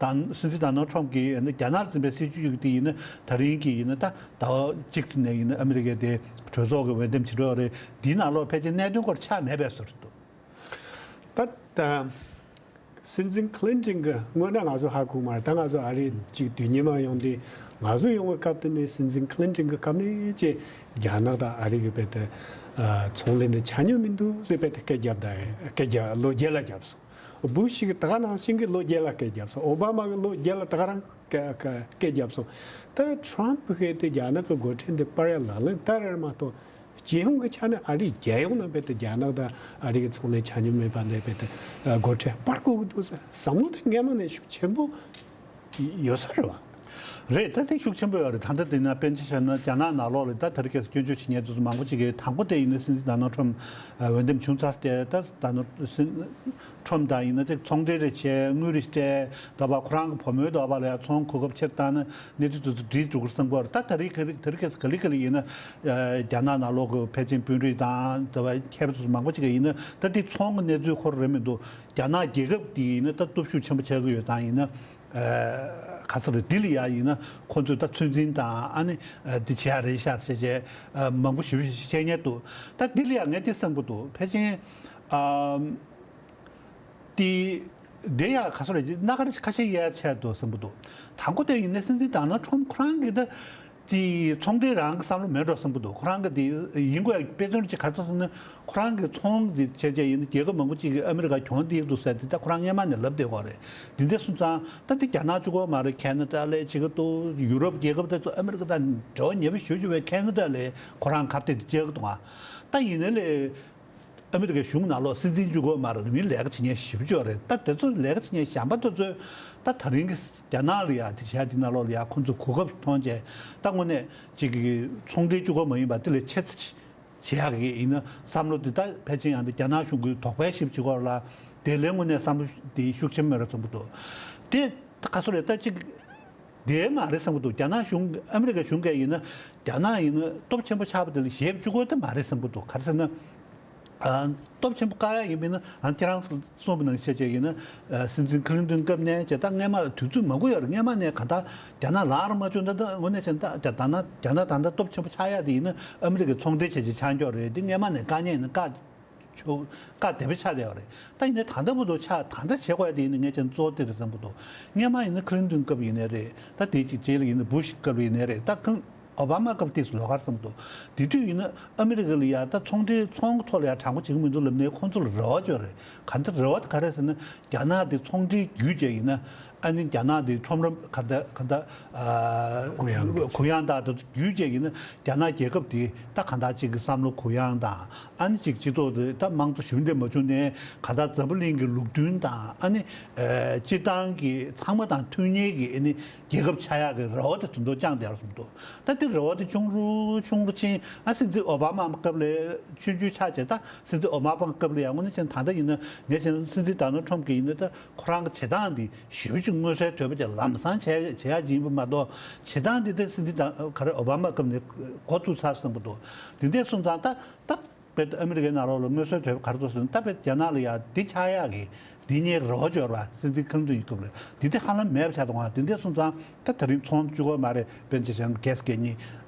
ཙང་ད་སྲིད་འཛིན་ཌོ་ནལ་ཊམ་གྱིས་ཡིན་ན་རྒྱ་ནག་ལ་འཛིན་པའི་སྲིད་ཇུས་འདི་ཡིན་ན། ད་རིང་གི་ཡིན་ན་ད་ཟླ་བ་གཅིག་ནས་ཡིན་ན་ཨ་མི་རི་ཀའི་དེ་གྲོས་ཚོགས་ཀྱི་འོས་འདེམས་བྱེད་འགྲོ་རེད། འདིའི་ནང་ལོགས་ཕལ་ཆེར་གནད་དོན་སྐོར་ཆགས་མེད་པའི་བཟོ་འདྲ་འདུག་ད་ད། སྲིད་འཛིན་ཁི་ལིན་ཏོན་གྱི་སྔོན་ན་ང་ཚོ་ཧ་གོ་མ་རེད། ད་ང་ཚོ་ཨ་རི་ཅིག་དུས་ཉི་མ་ཡོང་དུས། ང་ཚོ་ཡོང་བའི་སྐབས་དེ་ནས་སྲིད་འཛིན་ཁི་ལིན་ཏོན་གྱི་སྐབས་ནས་ཅིག་རྒྱ་ནག་དང་ཨ་རི་གི་བར་དུ་ཨ་ཚོང་ལས་འདི་ཆ་སྙོམས་མི་འདུག་ཟེར་བར་དུ་སྐད་རྒྱབ་ད། སྐད་རྒྱབ་ལོ་བརྒྱད་ལ་རྒྱབ་སོང་། བུ་ཤི་གི་ད་ག་ནང་བཞིན་གྱི་ལོ་བརྒྱད་ལ་སྐད་རྒྱབ་སོང་། ཨོ་བྷ་མ་གི་ལོ་བརྒྱད་ལ་ད་ག་རང་སྐད་སྐད་སྐད་རྒྱབ་སོང་། ད་ཊརམ་ཕི་གིས་དེ་རྒྱ་ནག་གི་སྒོ་ཁྲལ་འདི་སྤར་ཡ་ལག་ལེན་བསྟར་རེད་མ་གཏོགས། སྤྱི་ཡོངས་ཀྱི་ཆ་ནས་ཨ་རིའི་རྒྱལ་ཡོངས་ནང་བར་དུ་རྒྱ་ནག་དང་ཨ་རི་གི་ཚོང་ལས་ཆ་སྙོམས་མེད་པ་ནས་བར་དུ་སྒོ་ཁྲལ་སྤར་དགོས་ཀྱི་འདུག་ཟེར་བསམ་བློ་དེ་སྔས་མ་ནས་ཤུགས་ཆེན་པོ་ཡོད་ས་རེད་བ། རེད། ད་དེ་ཤུགས་ཆེན་པོ་ཡོད་རེད། ད་ལྟ་དེ་ན་དཔེར་ན་ཆ་བཞག་ན་རྒྱ་ནག་ནང་ལོགས་ལ་ད་དེ་རིང་ཁ་སང་སྐྱོན་བརྗོད་བྱེད་མཁན་དེ་ཚོ་མང་པོ་ཅིག་གིས། དང་པོ་དེ་ཡིན་ན་སྲིད་འཛིན་ཌོ་ནལ་ཊམ་འོས་འདེམས་བྱུང་ཚར་ཏེ། ད་ད་ནོ་སྲིད་ཁྲོམ་དང་ཡིན་ན་ཅིག་ཚོང་འབྲེལ་རེ་བྱས། དངུལ་རེ་སྤྲད། དོ་བ་ཁོ་རང་གི་བུ་མོའི་དོ་བ་ལ་ཡང་ཚོང་གོ་སྐབས་ཕྱིར་བཏང་ན་གནས་ཚུལ་དེ་ཚོ་འགྲིག་འགྲོ་གི་རེད་བསམ་གྱི་ཡོད་རེད། ད་དེ་རིང་ཁ་སང་དེ་རིང་ཁ་སང་ག་ལེ་ག་ལེ་ཡིན་ན། ཨ་རྒྱ་ནག་ནང་ལོགས་ཀྱི་ཕལ་ཆེར་དཔོན་རིགས་དང་དོ་བ་མཁས་པ་ཚོ་མང་པོ་ཅིག་གིས་ཡིན་ན། ད་དེ་ཚོང་གི་གནས་ཚུལ་ཁོ་རང་རེད་མི་འདུག་རྒྱ་ནག་རྒྱལ་ཁབ་དེ་ཡིན་ན་ད་སྟོབས་ཤུགས་ཆེན་པོ་ཆགས་ཀྱི་ཡོད་དང་། ཡིན་ན་ཨ་ག་ཚོད་རེད། དེ་ལ་ཡ་ཡིན་ན་ཁོ་ཚོས་ད་ཚོད་འཛིན་དང་། ཨ་ནི་ཨ་དེ་བྱེད་ཡ་རེད་ཤག་ཟེར་བྱས་ཨ་མང་པོ་ཞེ་པོ་ཞིག་བཤད་མཁན་འདུག་ད་དེ་ལ་ཡ་ངས་དེ་བསམ་གྱི་འདུག་ཕལ་ཆེར་ཨ། དེ། དེ་ཡང་ག་ཚོད་རེད། སྣ་ཁ་ཁ་ཤས་ཡལ་ཆགས་འདུག་བསམ་གྱི་འདུག་དང་པོ་དེ་ཡིན་ན་སྲིད་འཛིན་ཌོ་ནལ་ཊམ་ཁོ་རང་གིས་ད་དེ་ཚོང་འབྲེལ་རང་གི་བསམ་བློ་མེད་འགྲོ་བསམ་གྱི་འདུག་ཁོ་རང་གིས་དེ་ཡིན་དགོས་ཡ་དཔེ་མཚོན་ཅིག་ག་རེ་བཟོ་ཟེར་ན། ཁོ་རང་གིས་ཚོང་དེ་བྱས་བྱས་ཡིན་ན་རྒྱལ་ཁབ་མང་པོ་ཅིག་གིས་ཨ་མི་རི་ཀ་གྱོང་བསྡད་འདུག་ཟེར་དེ་ད་ཁོ་རང་སྔས་མ་ནས་ལབ་བསྡད་ཡོད་རེད། དེ་འདྲ་སོང་ཙང་ད་དེ་རྒྱ་ནག་གཅིག་པོ་མ་རེད། ཁེ་ན་ཌ་ལ་བྱེད་ཀྱི་འདུག་ཡུ་རོབ་རྒྱལ་ཁབ་དེ་ཚོ་ཨ་མི་རི་ཀ་དང་འབྲེལ་བ་ཉེ་པོ་ཞེ་པོ་ཅིག་ཡོད་པའི་ཁེ་ན་ཌ་ལ་ཁོ་རང་ཁ་གཏད་དེ་བཅག་གི་འདུག་ཨ་ད་ཡིན་ནའི་ལས། ཨ་མི་རི་ཀའི་གཞུང་ནང་ལོགས་སྲིད་འཛིན་གཅིག་པོ་མ་རེད། མི་ལས་ཀ་བྱེད་མཁན་ཞེ་པོ་ཅིག་ཡོད་རེད། ད་དེ་ཚོ་ལས་ཀ་བྱེད་མཁན་གཞན་པ་དེ་ཚོས་ད་དེ་རིང་གི་རྒྱ་ནག་ལ་ཡ་དེ་བྱས་དེ་ནང་ལོགས་ལ་ཡ་ཁོང་ཚོས་གོ་སྐབས་མཐོང་བྱས། ད་དངོས་གནས་ཅིག་གི་ཚོང་འབྲེལ་གཅིག་པོ་མ་ཡིན་པ་དེ་ལས་ཆེ་ཙམ་བྱེད་ཡག་གི་ཡིན་ན་བསམ་བློ་དེ་ད་ཕལ་ཆེར་ཡང་དེ་རྒྱ་ནག་གཞུང་གི་དོགས་པ་ཞེ་པོ་ཅིག་སྐོར་ལ་དེ་ལས་དངོས་གནས་བསམ་བློ་དེ་ཤུགས་ཆེན་མེད་ར་བསམ་གྱི་འདུག་དེ་ད་ག་ཚོད་རེད། ད་ཅིག་དེ་མ་རེད་བསམ་གྱི་འདུག་རྒྱ་ནག་གཞུང་ཨ་མི་རི་ཀའི་གཞུང་གིས་ཡིན་ན་རྒྱ་ནག་ཡིན་ན་སྟོབས་ཆེན་པོ་ཆགས་པ་དེ་ལ་ཞེ་པོ་ཅིག་དགོས་དེ་མ་རེད་བསམ་གྱི་འདུག་ག་རེ་ཟེར་ན། ཨ་སྟོབས་ཆེན་པོ་བཀག་ཡག་ཡིན་པས་ན། ཨ་ཁྱེད་རང་གསུངས་པ་ནང་བཞིན་བྱས་བྱས་ཡིན་ན། ཨ་སྲིད་འཛིན་ཁི་ལིན་ཏོན་སྐབས་ནས་བྱས་ད་སྔས་མ་ལ་དུས་ཚོད་མང་པོ་ཡོད་རེད། སྔས་མ་ནས་གང་ལྟར་རྒྱ་ནག་ལངས་ར་མ་བཅུག་ན། ད་དངོས་གནས་བྱས་ན་ད་རྒྱ་ནག་རྒྱ་ནག་ད་ལྟ་སྟོབས་ཆེན་པོ་ཆགས་ཡག་དེ་ཡིན་ན་ཨ་མི་རི་ཀའི་ཚོང་འབྲེལ་བྱས་བྱས་ཆགས་འགྱོག་རེད། དེ་སྔས་མ་ནས་བཀག་ཉེན་ཡིན་ན་བཀག་ཆོག་བཀག་བདེ་པོ་ཆགས་བསྡད་ཡོད་རེད། ད་ཡིན་ནའི་ད་ལྟ་བར་དུ་ཆགས། ད་ལྟ་བྱེད་དགོས་ཡ་དེ་ཡིན་ན་ངས་བྱས་ན་གཙོ་བོ་དེ་རེད་བསམ་གྱི་འདུག་སྔས་མ་ཡིན་ན་ཁི་ལིན་ཏོན་སྐབས་ཡིན་ནའི་རེད། ད་དེའི་གཅིག་རྗེས་ལ་ཡིན་ན་བུ་ཤི་སྐབས་ཡིན་ནའི་རེད། ད་གང་ཨོ་བྷ་མ་སྐབས་དེ་ལོགས་ཀ་རེད་བསམ་གྱི་འདུག་དེ་དུས་ཡིན་ན་ཨ་མི་རི་ཀ་ལ་ཡ་ད་ཚོང་འབྲེལ་ཚོང་གི་ཐོག་ལ་ཡ་དྲང་པོ་བྱེད་ཀྱི་མི་འདུག་ལབ་ནའི་ཁོང་ཚོ་ལ་རེ་བ་ཅིག་ཡོད་རེད། ག་འདྲ་རེ་བ་དེ་ག་རེ་ཟེར་ན། རྒྱ་ནག་དེ་ཚོང་འབྲེལ་བརྒྱུད་བྱས་ཡིན་ན། ཨ་ནི་རྒྱ་ནག་འདི་ཁྲོམ་ར་ག་འདྲ་ག་འདྲ་ཨ་གུ་ཡངས་གུ་ཡངས་དང་དེ་ཚོ་བརྒྱུད་བྱས་ཀྱི་ནི་རྒྱ་ནག་རྒྱལ་ཁབ་འདི་ད་ག་འདྲ་ཅིག་གི་བསམ་བློ་གུ་ཡངས་དང་ཨ་ནི་ཅིག་སྤྱི་ཚོགས་འདི་ད་དམངས་གཙོ་ཞིབ་འདེམས་མ་བྱུང་ནའི་ག་འདྲ་འཛམ་བུ་གླིང་གི་ལུགས་མཐུན་དང་ཨ་ནི་ཨ་སྤྱི་བཏང་གི་ཚང་མ་དང་མཐུན་གཉིས་ཀྱི་ཨ་ནི་རྒྱལ་ཁབ་ཆགས་ཡག་གི་རེ་བ་དེ་དོན་དུ་བཅངས་བསྡད་ཡོད་བསམ་འདུག་ད་དེ་རེ་བ་དེ་ཆུང་རུ་ཆུང་རུ་ཕྱིན། ཨ་སྲིད་འཛིན་ཨོ་བྷ་མ་སྐབས་ལ་ཆུང་ཆུང་ཆགས་བྱས། ད་སྲིད་འཛིན་ཨོ་བྷ་མ་སྐབས་ལ་ཡང་དངོས་གནས་བྱས་ན་ད་ལྟ་ཡིན་ན་ངས་བྱས་ན་སྲིད་འཛིན་ཌོ་ནལ་ཊམ་གྱི་ཡིན་ན་ད་ཁོ་རང་གི་བྱེད་སྟངས་འདི་ཞེ་པོ་ཅིག་མངོན་གསལ་དོད་པོ་ཅིག་ལམ་སང་བྱས་བྱེད་ཡག་ཅིག་ཡིན་པ་མ་གཏོགས། བྱེད་སྟངས་འདི་ད་སྲིད་འཛིན་ཌོ་ག་རེ་ཨོ་བྷ་མ་སྐབས་ནས་འགོ་བཙུགས་ཚར་བསམ་གྱི་འདུག་འདི་འདྲ་སོང་ཙང་ད་ད་དཔེ་ཨ་མི་རི་ཀའི་ནང་ལོགས་ལ་མངོན་གསལ་དོད་པོ་ག་རེ་འདུག་ཟེར་ན། ད་དཔེ་རྒྱ་ནག་ལ་ཡང་འདི་ཆགས་ཡག་གི་འདི་གཉིས་རེ་བ་འབྱོར་བ་སྲིད་འཛིན་ཁང་ཚུན་གྱི་སྐབས་ལ་འདི་འདྲ་ཧ་ལམ་མེད་པ་ཆགས་འདུག་ག་འདི་འདྲ་སོང་ཙང་ད་ད་རིང་ཚོང་བཅུག་གི་མ་རེད། དཔེར་ན་ཆ་བཞག་ན་གྷེ་སི་གད་སྙིགས་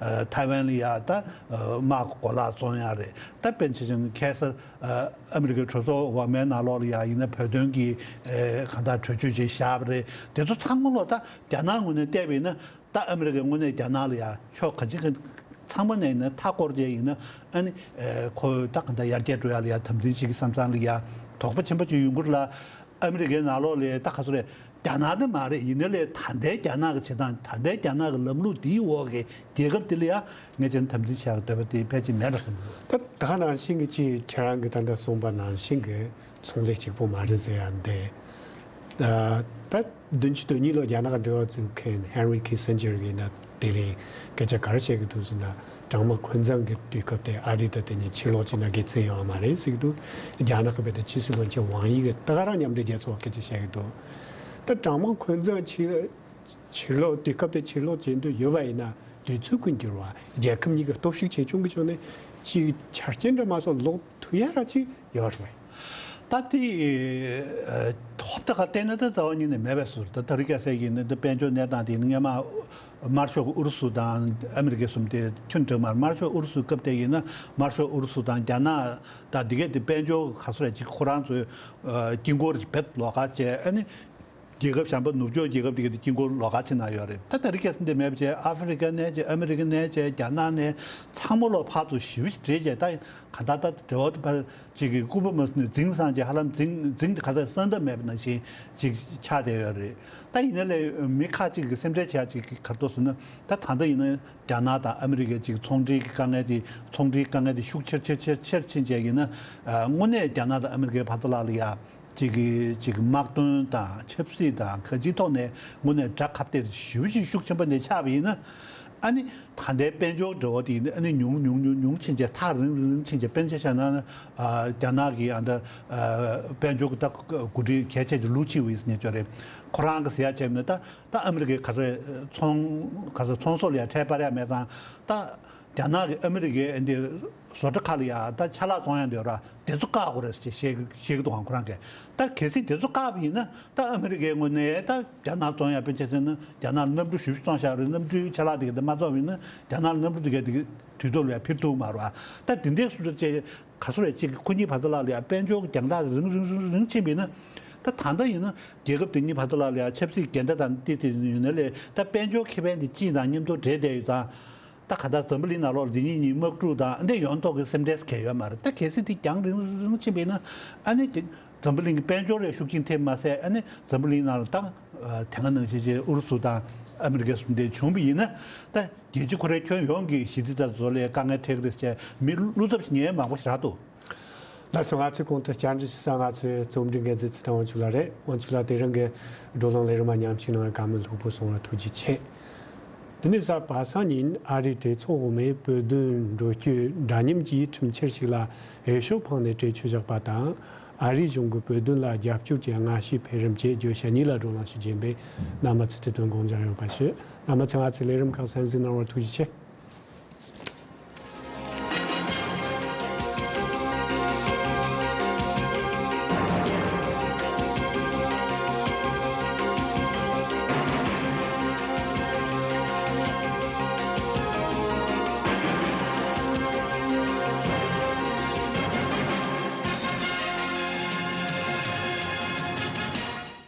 ཐའེ་ཝན་ལ་ཡ་ད་དམག་གི་གོ་ལག་བཙོང་ཡག་རེད། ད་དཔེར་ན་ཆ་བཞག་ན་ཁ་སང་ཨ་མི་རི་ཀའི་གྲོས་ཚོགས་འོག་མའི་ནང་ལོགས་ལ་ཡ་ཡིན་ན་བོད་དོན་གྱི་གང་ལྟར་གྲོས་ཆོད་ཅིག་བཞག་པ་རེད། དེ་ཚོ་ཚང་མ་ལོ་ད་རྒྱ་ནག་ངོས་ནས་བལྟས་པ་ཡིན་ན། ད་ཨ་མི་རི་ཀའི་ངོས་ནས་རྒྱ་ནག་ལ་ཡ་ཕྱོགས་ག་ཅིག་གི་ཚང་མ་ནས་ཡིན་ན་མཐའ་བསྐོར་བྱས་ཡིན་ན་ཨ་ནི་ཁོ་ད་གང་ལྟར་ཡར་རྒྱས་འགྲོ་ཡག་ལ་ཡ་དམ་འཛིན་བྱེད་ཀྱི་བསམ་བསམ་ལ་ཡ་དོགས་པ་ཆེན་པོ་ཅིག་ཡོང་གི་རེད་ལ། ཨ་མི་རི་ཀའི་ནང་ལོགས་ལ་ད་ག་ཚོད་རེད། རྒྱ་ནག་ནི་མ་རེད། ཡིན་ན་ལས་ད་ལྟའི་རྒྱ་ནག་གི་བྱེད་སྟངས། ད་ལྟའི་རྒྱ་ནག་གི་ལམ་ལུགས་འདིའི་འོག་གི་རྒྱལ་ཁབ་དེ་ལ་ཡ་ངས་བྱས་ན་དམ་འཛིན་བྱེད་ཡག་གི་འདོད་པ་དེ་ཕལ་ཆེར་མེད་པ་རེད་བསམ་གྱི་འདུག་ད་ད་ག་ནང་བཞིན་གྱི་ཅིག་ཁྱེད་རང་གིས་ད་ལྟ་གསུངས་པ་ནང་བཞིན་གྱི་ཚོང་ལས་གཅིག་པུ་མ་རེད་ཟེར་ཡག་འདི། ད་ད་བདུན་ཅུ་དོན་གཉིས་ལོ་རྒྱ་ནག་གི་འབྲེལ་བ་བཙུགས་མཁན་ཧེན་རི་ཁི་སིན་ཇར་གྱིས་ན་དེ་རིང་སྐད་ཆ་ག་རེ་བཤད་ཀྱི་འདུག་ཟེར་ན། ཀྲང་མ་འཁོན་འཛིན་གྱི་དུས་སྐབས་དེ་ཨ་རི་དང་དེ་གཉིས་ཕྱིར་ལོག་བྱས་ན་དགེ་མཚན་ཡོད་མ་རེད་ཟེར་གྱི་འདུག་རྒྱ་ནག་གི་བོད་དོན་ཕྱི་སྲིད་བློན་ཆེན་ཝང་དབྱི་གིས་ད་ག་རང་མཉམ་འབྲེལ་རྒྱལ་ཚོགས་སྐད་ཆ་བཤད་ཀྱི་འདུག་ད་ཀྲང་མ་འཁོན་འཛིན་ཕྱིར་ཕྱིར་ལོག་དུས་སྐབས་དེ་ཕྱིར་ལོག་བྱེད་འདོད་ཡོད་པ་ཡིན་ན་དུས་ཚོད་ཀུན་འགྱུར་བ། རྒྱལ་ཁབ་གཉིས་ཀྱི་སྟོབས་ཤུགས་ཆེ་ཆུང་གི་ཕྱོགས་ནས་ཅིག་ཆ་རྐྱེན་འདྲ་མ་སོགས་ལོག་ཐུབ་ཡ་ར་ཅིག་ཡོད་རེད་པས། ད་དེ་ཧོབ་ཏེ་ཁ་བལྟས་ན་ད་རྩ་བ་ཉིད་ནས་མེད་པས་ཟེར། ད་ད་རེས་ཁ་སང་ཡིན་ན་ད་དཔལ་འབྱོར་གནས་སྟངས་དེ་ཡིན་ན་སྔོན་མ་དམར་ཤོག་གི་ཨུ་རུ་སུ་དང་ཨ་མི་རི་ཀའི་གསུམ་དེ་ཁྱོན་འགྲིག་མ་རེད། དམར་ཤོག་ཨུ་རུ་སུའི་སྐབས་དེ་ཡིན་ན་དམར་ཤོག་ཨུ་རུ་སུ་དང་རྒྱ་ནག་དང་འདི་གས་དེ་དཔལ་འབྱོར་ག་ཚོད་རེད་ཅིག་ཁོ་རང་ཚོའི་དཀྱིལ་འཁོར་རྦད་ལོགས་ཀ་བྱས། ཨ་ནི་རྒྱལ་ཁབ་གཞན་པ་ནུབ་ཕྱོགས་རྒྱལ་ཁབ་དེ་གས་དེ་དཀྱིལ་འཁོར་ལོགས་ཀ་ཕྱིན་ན་ཡོད་རེད། ད་ད་རེས་ཁ་སང་དེ་མེད་པ་བྱས། ཨ་ཧྥེ་རི་ཀ་ནས་བྱས། ཨ་མི་རི་ཀ་ནས་བྱས། རྒྱ་ནག་ནས། ཚང་མ་ལོག་ཕར་ཚུར་ཞེ་པོ་ཞིག་བྲེལ་བྱས། ད་ག་ད་ད་འབྲེལ་བ་དེ་ཕར་ཅིག་གི་སྐུད་པ་མ་ཟིན་ནས་འཛིང་སང་བྱས། ཧ་ལམ་འཛིང་འཛིང་དེ་ག་ད་ས་མཐའ་མེད་པ་ནང་བཞིན་ཅིག་ཆགས་བསྡད་ཡོད་རེད། ད་ཡིན་ན་ལས་མི་ཁག་ཅིག་གི་སེམས་ཁྲལ་བྱེད་ཡ་ཅིག་ག་རེ་འདུག་ཟེར་ན། ད་ད་ལྟ་ཡིན་ན་རྒྱ་ནག་དང་ཨ་མི་རི་ཀའི་ཅིག་ཚོང་འབྲེལ་གྱི་དཀའ་ངལ་དེ། ཚོང་འབྲེལ་དཀའ་ངལ་དེ་ཤུགས་ཆེར་ཆེར་ཆེར་ཆེར་ཕྱིན་བྱས་ཡིན་ན། ཨ་དངོས་གནས་རྒྱ་ནག་དང་ཨ་མི་རི་ཀའི་བར་དུ་ལ་ལ་ཡ། ཅིག་གི་ཅིག་དམག་དོན་དང་ཆབ་སྲིད་དང་གང་ཅིའི་ཐོག་ནས་དངོས་གནས་དགྲ་ཁ་གཏད་ཞེ་པོ་ཅིག་ཤུགས་ཆེན་པོ་ནས་ཆགས་པ་ཡིན་ན། ཨ་ནི་ད་ལྟའི་དཔལ་འབྱོར་འབྲེལ་བ་དེ་ཡིན་ན་ཨ་ནི་ཉུང་ཉུང་ཉུང་ཉུང་ཕྱིན་བྱས། ཐག་རིང་རིང་རིང་ཕྱིན་བྱས། དཔེར་ན་ཆ་བཞག་ན། ཨ་རྒྱ་ནག་གི་ཨ་ད་ཨ་དཔལ་འབྱོར་གྱི་ད་འགོ་ཁྲིད་གལ་ཆེ་ཅིག་ལུའུ་ཆི་ཝུའུ་ཟེར་མཁན་ཅིག་ཡོད་རེད། ཁོ་རང་གི་ཟེར་ཡ་བྱས་ན། ད་ད་ཨ་མི་རི་ཀའི་ག་ཚོད་ཚོང་ག་ཚོད་ཚོང་ཟོག་ལ་ཡ་ཁྲལ་སྤར་ཡ་མེད་ཙང་། ད་རྒྱ་ནག་གིས་ཨ་མི་རི་ཀའི་འདི་བཟོ་གྲྭ་ཁག་ལ་ཡ་ད་ཆ་ལག་བཙོང་ཡ་འདི་ཡོད་ར། དེ་ཚོ་བཀག་དགོས་རེད་ཅེས་བཤད་བཤད་ཀྱི་འདུག་ག་ཁོ་རང་གིས། ད་གལ་སྲིད་དེ་ཚོ་བཀག་པ་ཡིན་ན། ད་ཨ་མི་རི་ཀའི་ངོས་ནས་ད་རྒྱ་ནག་བཙོང་ཡ། དཔེར་ཆ་བཞག་ན་རྒྱ་ནག་གནམ་གྲུ་ཞེ་པོ་བཙོང་བཞག་རེད། གནམ་གྲུའི་ཆ་ལག་དེ་ག་འདི་མ་བཙོང་བ་ཡིན་ན་རྒྱ་ནག་གནམ་གྲུ་དེ་ག་དེ་དུས་ཐོག་ལ་ཡ་འཕུར་ཐུབ་མ་རེད་པ། ད་དེ་འདྲའི་སུ་ཚོད་ཅེས་ག་ཚོད་རེད་ཅེས། ཁོ་གཉིས་བར་དུ་ལ་ལ་ཡ་དཔལ་འབྱོར་གྱི་རྒྱང་ཐག་རིང་རིང་རིང་རིང་ཕྱིན་པ་ཡིན་ན། ད་ད་ལྟ་ཡིན་ན་རྒྱལ་ཁབ་དེ་གཉིས་བར་དུ་ལ་ལ་ཡ་ཆབ་སྲིད་འགལ་ཟླ་དང་ཏི་ཏི་ཡོད་ན་ལས། ད་དཔལ་འབྱོར་ཁེ་ཕན་དེ་སྤྱི་དང་མཉམ་དུ་འབྲེལ་བསྡད་ཡོད་ཙང་། ད་ག་ད་འཛམ་བུ་གླིང་ནང་ལོགས་འདི་གཉིས་གཉིས་དམག་འཁྲུག་དང་འདི་ཡོང་ཐོག་གི་སེམས་ཁྲལ་གང་ཡང་ཡོད་མ་རེད། ད་གལ་སྲིད་འདི་རྒྱང་རིང་རིང་ཕྱིན་པ་ཡིན་ན། ཨ་ནི་དེ་འཛམ་བུ་གླིང་གི་དཔལ་འབྱོར་ལ་ཤུགས་རྐྱེན་ཐེབས་མ་ཟད། ཨ་ནི་འཛམ་བུ་གླིང་ནང་ལ་ད་དེ་སྔ་ནང་བཞིན་བྱས་ཨུ་རུ་སུ་དང་ཨ་མི་རི་ཀ་གསུམ་དེ་བྱུང་བ་ཡིན་ན། ད་རྒྱལ་སྤྱི་ཁོ་རའི་ཁྱོན་ཡོངས་ཀྱི་ཞི་བདེ་དང་བཟོ་ལས་དཀའ་ངལ་འཕྲད་ཀྱི་རེད་ཅེས་མི་བློ་འཚབ་བྱེད་མཁན་མང་པོ་ཞིག་རག་འདུག་ལགས་སོ། ང་ཚོའི་གོང་དུ་བཅར་འདྲི་ཞུ་ས་ང་ཚོའི་རྩོམ་སྒྲིག་འགན་འཛིན་ཚེ་བརྟན་དབང་ཕྱུག་ལགས་རེད། དབང་ཕྱུག་ལགས་དེ་རིང་གི་བགྲོ་གླེང་ལས་རིམ་མ་ཉམས་ཞིག་གནང་བའི་བཀའ་མོལ་ལྷུག་པོ་གསུང་བར་ཐུགས་རྗེ་ཆེ། འདི་ནས་གཟའ་པ་སངས་ཉིན་ཨ་རིའི་གྲོས་ཚོགས་འོག་མའི་བོད་དོན་འགྲོ་སྐྱོད་འདྲ་མཉམ་གྱི་ཁྲིམས་འཆར་ཞིག་ལ་འོས་ཤོག་འཕངས་ནས་གྲོས་ཆོད་བཞག་པ་དང་། ཨ་རིའི་གཞུང་གིས་བོད་དོན་ལ་རྒྱབ་སྐྱོར་གྱི་སྔ་ཕྱིའི་འཕེལ་རིམ་བཅས་བརྗོད་བྱ་གཉིས་ལ་བགྲོ་གླེང་ཞིག་བྱས་པས། རྣམ་པ་ཚོས་དེ་དོན་དགོངས་འཇགས་ཡོད་པ་ཞུ། རྣམ་པ་ཚོས་ང་ཚོའི་ལས་རིམ་ཁག་གསན་གཟིགས་གནང་བར་ཐུགས་རྗེ་ཆེ།